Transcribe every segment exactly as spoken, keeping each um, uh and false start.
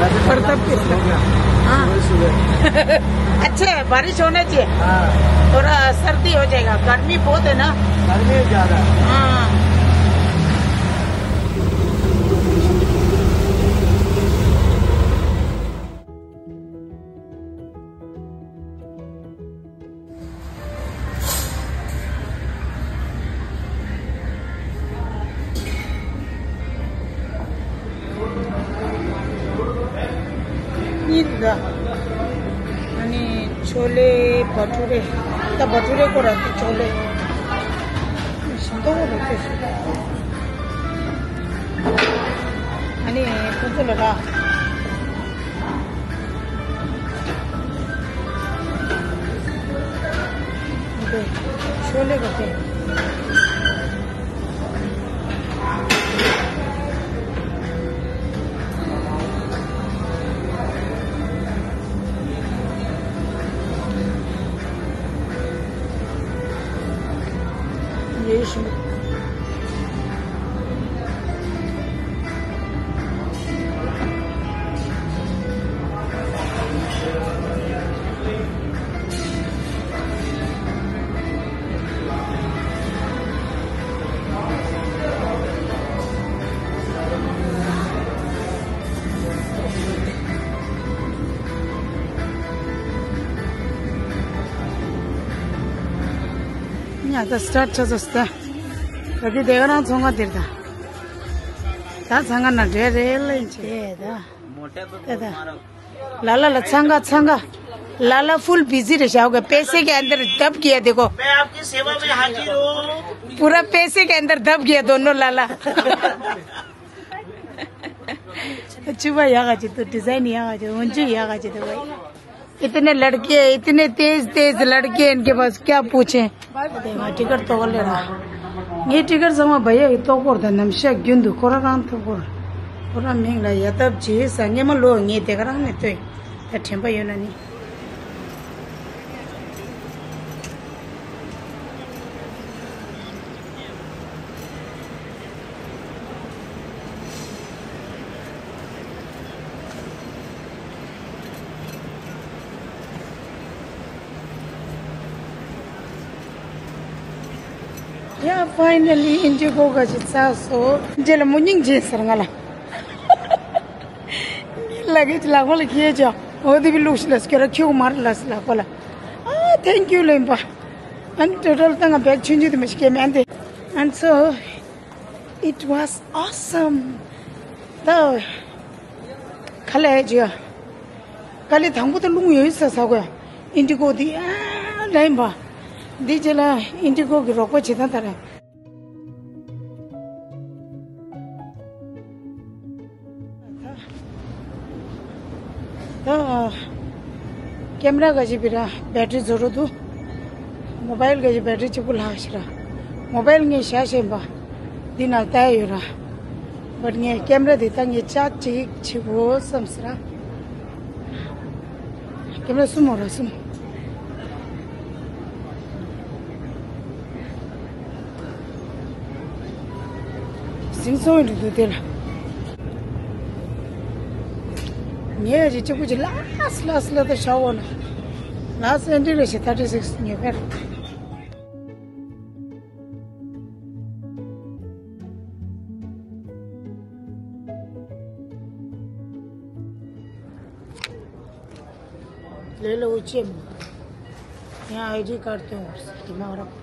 प्रताप कृष्ण। हाँ। सुबह सुबह। अच्छा है, बारिश होना चाहिए। हाँ। थोड़ा सर्दी हो जाएगा, गर्मी बहुत है ना। गर्मी ज़्यादा है। हाँ। ཉིན་ད། ཨ་ནི་ཆོ་ལེ་བ་ཊུ་རེ། ད་བ་ཊུ་རེ་ཁོ་ར་ཏི་ཆོ་ལེ། ཞིམ་ཏོག་ཁོ་ར་ཏི། ཨ་ནི་ཁོ་ཚོ་ལ་ར། ཆོ་ལེ་ག་ཏེ། ཡེ་ཤུ། ཉ་ད་སི་ཊར་ཊི་ཆ་ས་སི་ད། ད་དེ་དེ་ག་རང་ཚོང་ཁང་དེར་ད། ད་ཚང་ཁང་ན་འདྲེ་རེ་ལེན་ཆེ་ད། ད་ད། ལ་ལ་ལ་ཚང་ཁང་ཚང་ཁང་། ལ་ལ་ཕུལ་བི་ཟི་རེ་ཞའོ་ག पैसे के अंदर दब गया देखो। मैं आपकी सेवा में हाजिर हूँ। पूरा पैसे के अंदर दब गया दोनों लाला। अच्छी बात यागा जी तो डिजाइन यागा जी उंजू यागा जी तो भाई। इतने लड़के, इतने तेज तेज लड़के, इनके पास क्या पूछें। देखो, टिकट तो ले रहा। ये टिकट जमा भैया, ये तो कर दे, नमशा गिंदु, कोरा राम तो कर। कोरा मेंगला, या तब जी, संगे में लो, ये देख रहा नहीं तो, या ठेम्पा यो ना नहीं। Yeah, finally, Indigo ག་ཅིག་ཚར་སོང་། རྗེས་ལ་མོ་སྙིང་རྗེ་ཟེར་ང་ལ། ལ་གེ་ཅི་ལ་ཁོ་ལ་ཁྱེད་ཅག་འོ་དེ་བི་ལུགས་ཤི་ལ་སྐྱོ་ར་ཁྱུག་མར་ལ་སི་ལ་ཁོ་ལ། Ah, thank you ལེན་པ། ཨན་ཊོ་ཊལ་ད་ང་བེག་ཆུང་ཆུང་དེ་མ་ཞིག་གེ་མེན་དེ། And so, it was awesome. ད། ཁ་ལས་ཅི། ཀ་ལི་དང་པོ་ད་རླུང་ཡོད་ས་ས་གོ་ཡ། ཨིན་ཌི་གོ་འདི་ཨ་ལེན་པ། འདི་རྗེས་ལ་ཨིན་ཌི་གོ་གི་རོགས་པ་བྱེད་སྟངས་ད་རེད། ད། ཀེམ་ར་ག་ཞིག་པི་ར་བེ་ཊི་རི་ཛོ་རུ་འདུག་མོ་བཱའིལ་ག་ཞིག་བེ་ཊི་རི་གཅིག་པུ་ལྷག་ཞིག་ར། མོ་བཱའིལ་ངས་བཞག་བཞིན་པ། འདི་ནང་བལྟས་ཡོད་ར། བཊ་ངས་ཀེམ་ར་འདི་ད་ངས་ཅག་ཅིག་བྱེད་དགོས་བསམ་སི་ར། ཀེམ་ར་གསུམ་འོ་ར་གསུམ། ཟིང་སོང་འདྲ་འདུག་དེ་ལ། ངས་ཅིག་གཅིག་པུ་ཅིག་ལ་སི་ལ་སི་ལ་ད་ཤ་འོ་ན། ལ་སི་ཨེན་ཌི་རེ་ཞིག་ཐར་ཊི་སིག་སི་ཉོས་པས། ལས་ལ་འུ་ཅེ་མོ། ཡང་ཨའི་ཌི་ཀར་སྟོན་དགོས་ཟེར་གྱི་མ་རོགས།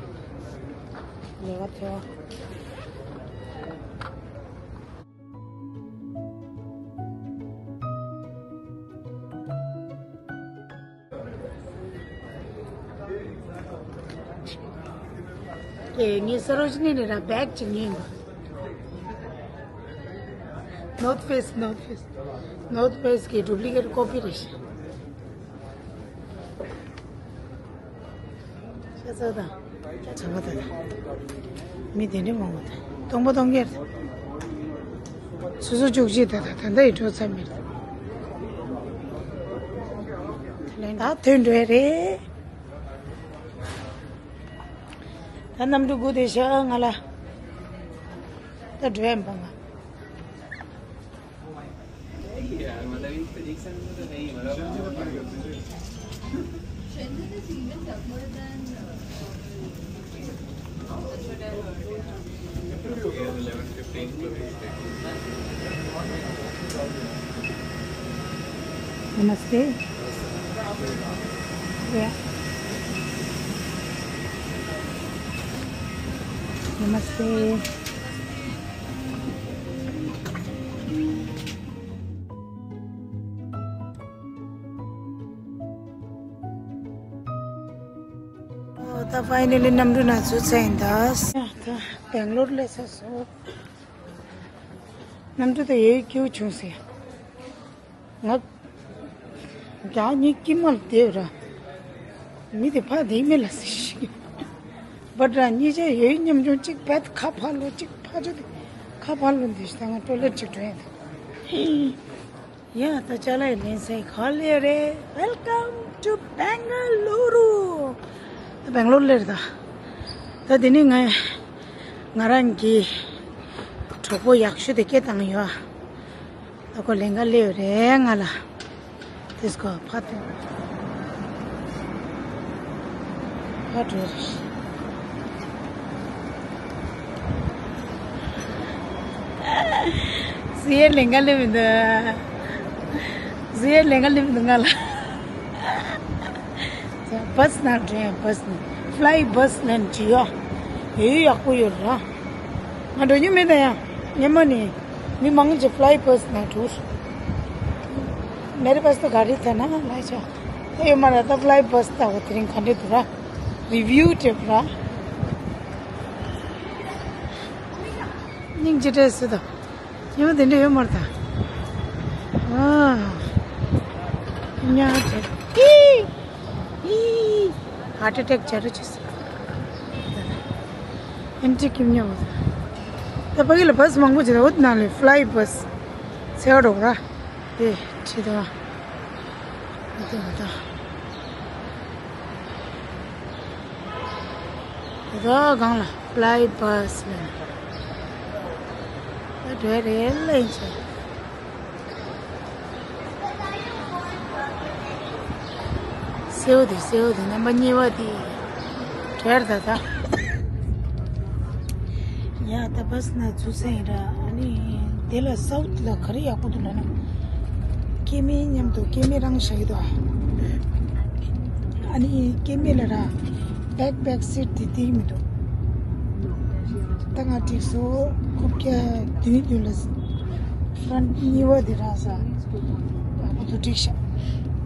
ལས་ཀ་ཐེ་བ། ཨེ་ངས་སར་རོ་ཇི་ནི་ནས་ར་བེག་ཅིག་ཉོས་ཡིན་པ། North Face, North Face, North Face གི་ཌུབ་ལི་ཀེ་ཊི་ཀོ་པི་རེད་ཤག་ཤ་ཚ་དང་། ཚ་བ་དང་། མི་དེ་འདྲ་མང་བ་དང་། སྟོང་པ་སྟོང་བརྒྱད་དང་། སོ་སོ་བཅུ་གཅིག་དང་། ད་ད་ལྟ་ཡི་འགྲོ་ཚར་མེད། དེ་ལན་ད་ཐོན་འགྲོ་ཡ་རེད། ད་གནམ་གྲུ་སྒུག་བསྡད་ཤག་ང་ལ། ད་འགྲོ་ཡ་མི་འདུག་ང་། Yeah, मतलब इस तरीके से तो है ही, मतलब। Shenzhen is even tougher than, uh, that's what I heard, yeah. Namaste. Yeah. Namaste. ད་ཕའི་ནལ་ལི་གནམ་གྲུ་ནང་ཚུད་ཚར་ཡིན་ད། ད་སྦེང་ལོར་སླེབས་ཚར་སོང་། གནམ་གྲུ་དེ་ཡོད་སྐྱིད་བྱུང་ཟེར། ང་རྒྱ་གཉིས་ཀྱི་མལ་དེ་ར། མི་དེ་ཕ་དེ་མེད་ལ་ཟེར་ཞིག་བ་དྲ་གཉིས་ཆ་ཡོད་མཉམ་ཆུང་གཅིག་བད་ཁ་ཕར་ལོ་གཅིག་ཕ་ཆོ་དེ་ཁ་ཕར་ལོ་འདི་ཞིག་ད་ང་ཊོ་ལེཊ་གཅིག་འགྲོ་ཡིན་ད། ཡ་ད་ཅ་ལག་ལེན་སའི་ག་ལེ་རེད། Welcome to Bengaluru. སྦེང་ལོར་སླེབས་ད། ད་དེ་ནི་ང་ང་རང་གི་གྲོགས་པོ་ཡག་ཤོས་དེ་སྐད་བཏང་ཡོད། ད་ཁོ་ལེན་ག་སླེབས་རེད་ང་ལ། དེས་ཁོ་ཕ་ཏོ། ཕ་ཏོ་རེད། ཟི་ཡ་ལེན་ག་ལེ་མི་འདུག་ཟི་ཡ་ལེན་ག་ལེ་མི་འདུག་ང་ལ། བྷ་སི་ནང་འགྲོ་ཡ། བྷ་སི་ནང་། ཕ་ལའི་བྷ་སི་ལེན་བྱེད་ཡོད། ཡོད་ཡག་པོ་ཡོད་ར། ང་འགྲོ་རྒྱུ་མེད་ད་ཡ། ཉི་མ་ནི་མི་མང་ཆེ་ཕ་ལའི་བྷ་སི་ནང་འགྲོ། མེ་རེ་བྷ་སི་ད་ག་རེ་ཐ་ན་ལ་ཆ་ད་ཡོད་མ་ར། ད་ཕ་ལའི་བྷ་སི་ད་འོ་དེ་རིང་ག་འདྲ་འདུག་ར། རི་བིའུ་སྤྲད་ར། སྙིང་རྗེ་སྤྲད་སྲིད་དོ། ཉི་མ་དེ་འདྲ་ཡོད་མ་རེད་ད། ཨ། ཉ་ཆེ། ཨི། ཨི། ཧར་ཊི་ཨེ་ཊེག་བྱ་རུ་ཆེ་སྲིད། ཨེན་ཊི་ཀིམ་ཉོ་བ། ད་ཕ་གི་ལ་བྷ་སི་མང་པོ་བྱེད་ད། འོ་དེ་ནང་ལས་ཕ་ལའི་བྷ་སི་ཚེ་བ་འགྲོ་ག་ར། དེ་ཁྲིད་དོ། དེ་དེ་དེ། དེ་དག་སྒང་ལ་ཕ་ལའི་བྷ་སི་ལ་ད་འགྲོ་རེད་ལ་ཡིན་ཆེ། སེའུ་དེ་སེའུ་དེ་རྣམ་པ་གཉིས་པ་དེ་བྲལ་ད་ད། ཡ་ད་བྷ་སི་ནང་ཚུད་ས་ཡིན་ར། ཨ་ནི་དེ་ལ་སའུ་ཐི་ལ་ག་རེ་ཡག་པོ་འདུག་ལབ་ན། སྐྱེ་དམན་མཉམ་དུ་སྐྱེ་དམན་རང་བཞག་གི་འདུག་ཨ་ནི་སྐྱེ་དམན་ལ་ར་བེག་པེག་སིཊ་དེ་དེ་མི་འདུག་ད་ང་འགྲིག་སོང་། རྐུབ་བཀྱག་བདུན་བདུན་ལ། ཕ་རན་ཊི་གཉིས་པ་དེ་རག་ས། ཡག་པོ་འདུག་འགྲིག་ཤག་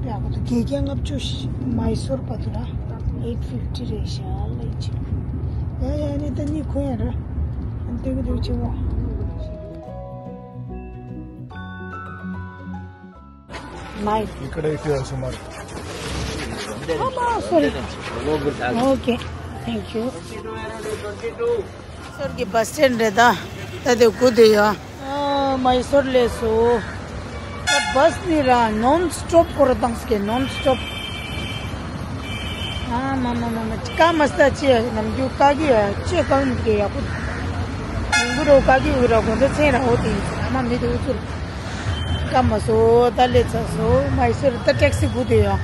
ཡག་པོ་འདུག་བརྒྱད་བརྒྱ་ལྔ་བཅུ་ཞིག་མའི་སོར་བར་དུ་ར། ཨེཊ་ཕིཕ་ཊི་རེད་ཤག་ལེགས་ཆེ། ཡ་ཡ་ནི་ད་གཉིད་ཁུག་ཡ་ར། སྟོན་གི་འདུག་ཆེ་བོ། མའི། ఇక్కడ ఇటు సుమారు. Oh, sorry. Okay. Thank you. མའི་སོར་གྱི་བྷ་སི་སི་ཊེན་ཌི་རེད་ད། ད་དེ་སྒུག་བསྡད་ཡོད། ཨ། མའི་སོར་སླེབས་སོང་། ད་བྷ་སི་ནི་ར་ནོན་སི་ཊོབ་སྐོར་བཏང་སྐད། ནོན་སི་ཊོབ། ཨ་མ་མ་མ་མ། ཀ་མ་སྟ་ཅི་ཡ་ནམ་རྒྱུན་ཀ་གི་ཡ་ཅི་ཀ་མི་གི་ཡག་པོ། ཡིན་གུ་རོ་ཀ་གི་འུ་ར་གོ་འདི་ཚེ་ར་འོ་དེ་ཡིན་ཟེར། ཨ་མ་མི་དེ་འུ་ཚུར། ཀ་མ་སོ་ད་སླེབས་ཚར་སོང་། མའི་སོར་ད་ཊེག་སི་སྒུག་བསྡད་ཡོད།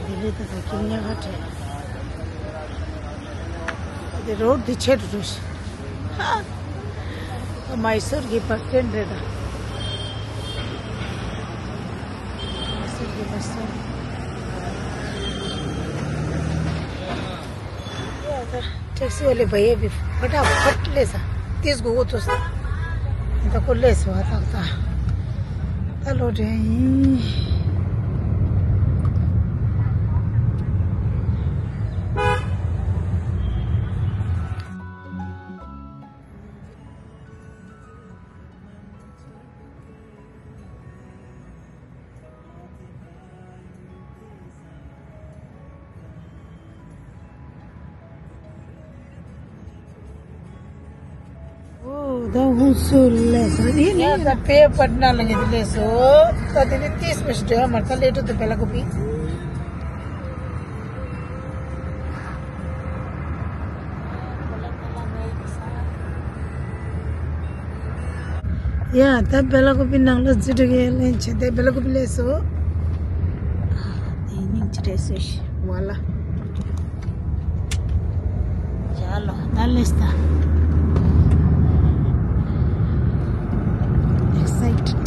དེ་རེད་ད། ད་ཁྱིམ་ཉག་ག་བྲལ། དེ་རོ་དེ་ཆེད་དུ་འགྲོ་ཤི། མའི་སོར་གྱི་བྷ་སི་སི་ཊེན་ཌི་རེད་ད། མའི་སོར་གྱི་བྷ་སི་སི་ཊེན་ཌི། ཊེག་སི་ཝ་ལེ་བྷ་ཡ་བྷི་ཕ་ཊ་ཕ་ཊ་སླེབས་ས། ཏིས་གོ་གོ་ཏོ་ས། ད་ཁོ་སླེབས་སོང་བ་ཏག་ཏག་ད་ལོ་དྲན་ཡིན། ཨོ། ད་ཧུན་སུར་སླེབས་སོང་། ཡིན་ཡ་ད་པེ་པ་ཊ་ན་ལ་ངེད་སླེབས་སོང་། ད་དེ་ནི་ཏིས་མི་ཞིག་འདྲ་མ་ད་ལེ་ཏུ་དུ་བེ་ལ་ཀུ་པི། ཡ་ད་བེ་ལ་ཀོ་པི་ནང་ལ་ཛི་ཏྲ་གི་ལེན་ཆེ་དེ་བེ་ལ་ཀོ་པི་ལས་སོ། དེ་ནིང་ཅི་རེད་སོ་ཤི་ཝ་ལ། ཅ་ལོ་ད་ལེས་ད། Excited.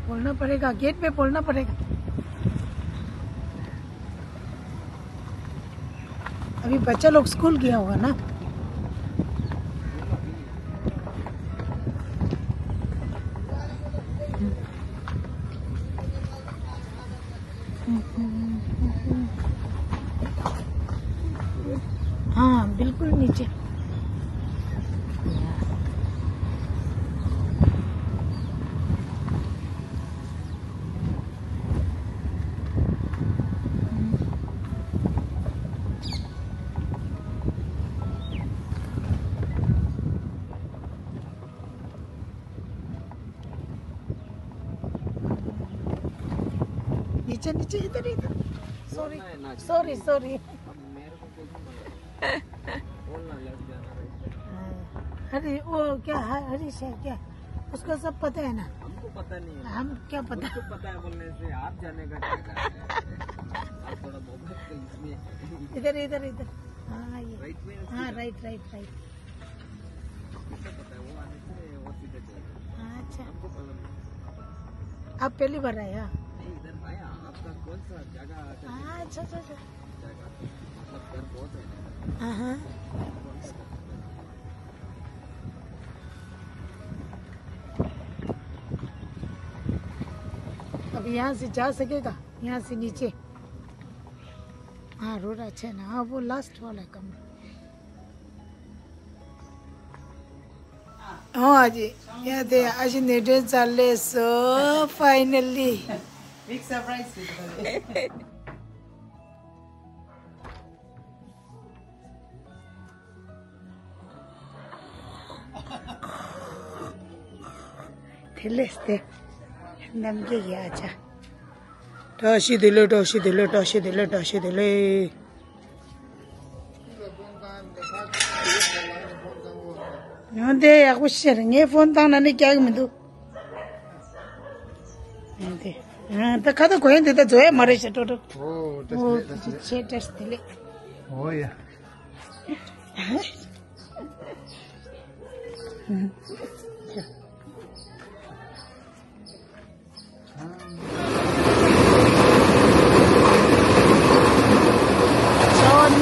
बोलना पड़ेगा, गेट पे बोलना पड़ेगा। अभी बच्चा लोग स्कूल गया होगा ना। हाँ, बिल्कुल नीचे। नीचे, नीचे, इधर, इधर। सॉरी, बोलना है ना। Sorry, sorry. अब मेरे को कुछ नहीं मालूम। बोलना, लेट जाना, राइट जाना। हाँ। अरे, वो क्या है, हरीश है क्या? उसको सब पता है ना? हमको पता नहीं है। हम क्या पता? उसको पता है बोलने से आप जाने का क्या करना है? आप थोड़ा मोहब्बत तो इसमें इधर, इधर, इधर। हाँ, ये। राइट में है, हाँ, सीधा। Right, right, right. किसको पता है? वो आने से वो सीधे चले गए। हाँ, अच्छा। हमको मालूम नहीं। आप पहली बार आए, हाँ? नहीं, इधर आया। आपका कौन सा जगह का हाँ, अच्छा, अच्छा, अच्छा। जगह? मतलब, घर बहुत है ना। हाँ, हाँ। कौन सा घर? अब यहाँ से जा सकेगा? यहाँ से नीचे? हाँ, रोड अच्छा है ना। हाँ, वो लास्ट वाला है कमरा। हाँ जी, यहाँ थे, आज नेटे चाले सो, finally। Big surprise। དེ་ལས་ཏེ། ནམ་རྒྱུན་ཡ་ཆ། བཀྲ་ཤིས་བདེ་ལེགས། བཀྲ་ཤིས་བདེ་ལེགས། བཀྲ་ཤིས་བདེ་ལེགས། བཀྲ་ཤིས་བདེ་ལེགས། ཡང་དེ་ཡག་པོ་ཤེས་རེད། ངས་ཕོན་བཏང་ན་ནི་རྒྱག་གི་མི་འདུག་ཡང་དེ། ཡང་ད་ཁ་ད་གོ་ཡང་དེ་ད་འཛོལ་ཡ་མ་རེད་ཤག་ཀྲོ་ཀྲོ། ཨོ་བཀྲ་ཤིས་བདེ་ལེགས། བཀྲ་ཤིས་བདེ་ལེགས། ཆེ་བཀྲ་ཤིས་བདེ་ལེགས། ཨོ་ཡ།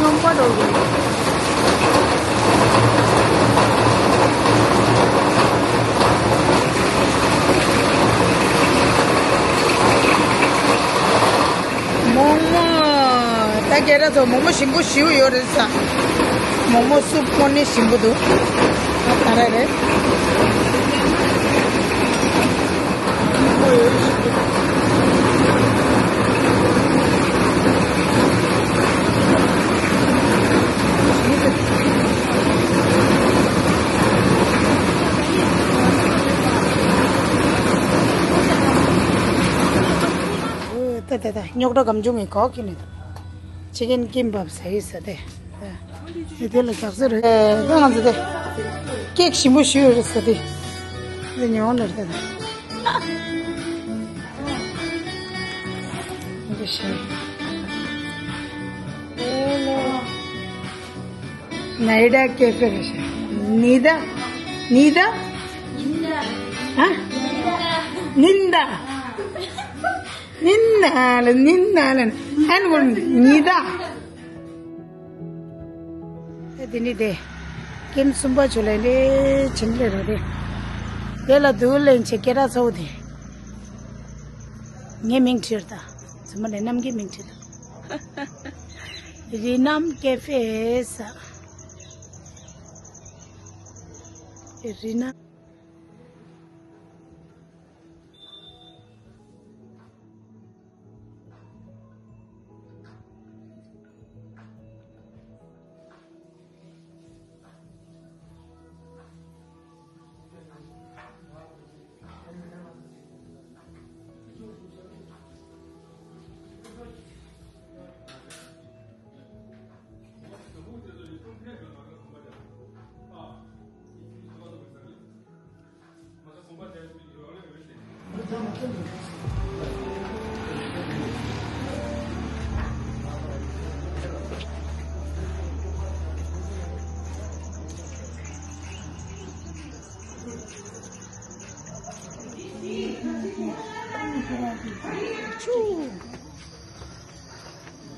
མོག་མོག་ད་སྐད་གྲགས་ཚོ་མོག་མོག་ཞིམ་པོ་ཞིའུ་ཡོད་རེད་ས། མོག་མོག་སུབ་དངོས་གནས་ཞིམ་པོ་འདུག་ད་ག་རེ་རེད། ད་ད་ད་རྙོག་དྲ་གམ་བྱུང་ངས་གོ་གི་ནི། ཅི་ཀེན་ཀིམ་བབ་ཟ་ཡི་ཟ་དེ། དེ་དེ་ལ་ཞག་ཟེར་རེད། ང་ཚོ་དེ། ཀེག་ཞིམ་པོ་ཞིག་རེད་ཟ་དེ། དེ་ཉོ་ལེར་དེ། འདི་ཞིམ། ཨོ་ལོ། ནའི་ཌ་ཀེ་ཕེ་རེད་ཤག་ནི་ད། ནི་ད། ཨ། ཉི་ཟླ། ཉི་ཟླ་ལ་ཉི་ཟླ་ལ་ཨན་གོ་ཉི་ཟླ། ཨེ་དེ་ནི་དེ། ཀེམ་གསུམ་པ་ཆུ་ལེན་དེ་ཆེན་ལེ་རོ་དེ། དེ་ལ་དུ་ལེན་ཆེ་སྐད་གྲགས་ཚ་བོ་དེ། ངའི་མིང་བྲིས་ད། ཚང་མ་ལས་རྣམ་རྒྱལ་མིང་བྲིས་ད། རི་རྣམ་ཀེ་ཧྥེ་ས། རི་རྣམ།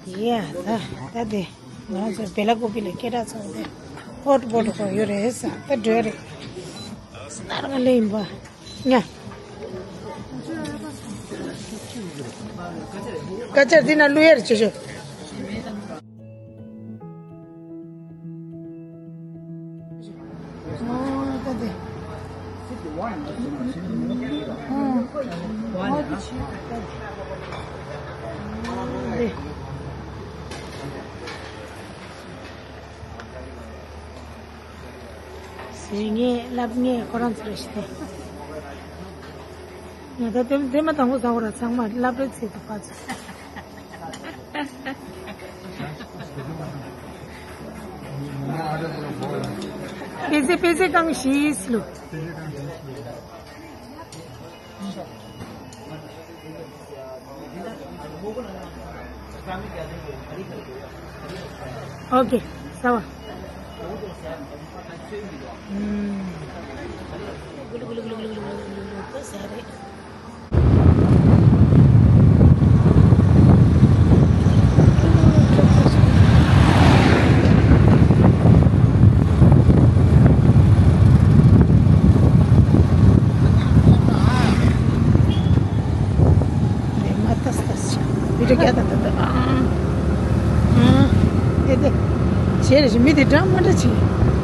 ཡ། ད་ད་དེ་ང་ཚོ་བེ་ལ་ཀོ་པི་ལ་སྐད་གྲགས་ཚང་དེ་ཧོ་ཊི་སྤོ་ཊི་ཁོ་ཡོད་རེད་ས། ད་འགྲོ་རེད། སྣར་ང་ལེ་ཡིན་པ། ཉ། ཀ་ཅར་འདི་ན་བླུག་ཡར་བྱེད་ཤོག་ཨོ་ད་དེ། ཨོ་ད་དེ་ཆེ་ད་དེ། ཨོ་དེ། ཟེར་ངས་ལབ་ངས་ཁོ་རང་ཚོར་ཞིག་ངས་ད་དེ་དེ་མ་དང་པོ་ཟ་བ་ར་ཚང་མ་ལབ་རེད་ཚེ་དུ་ཕ་ཚོ། པེ་ཟེ་པེ་ཟེ་གང་ཤིས་ལུ། ཨོ་ཀེ། ཟ་བ། ཨུམ། བི་ཌིའོ་རྒྱག་ད་ད་ད། ཨ། ཨ། དེ་དེ། བྱས་རེ་ཞིག་མི་དེ་འདྲ་མ་འདྲ་བྱེད།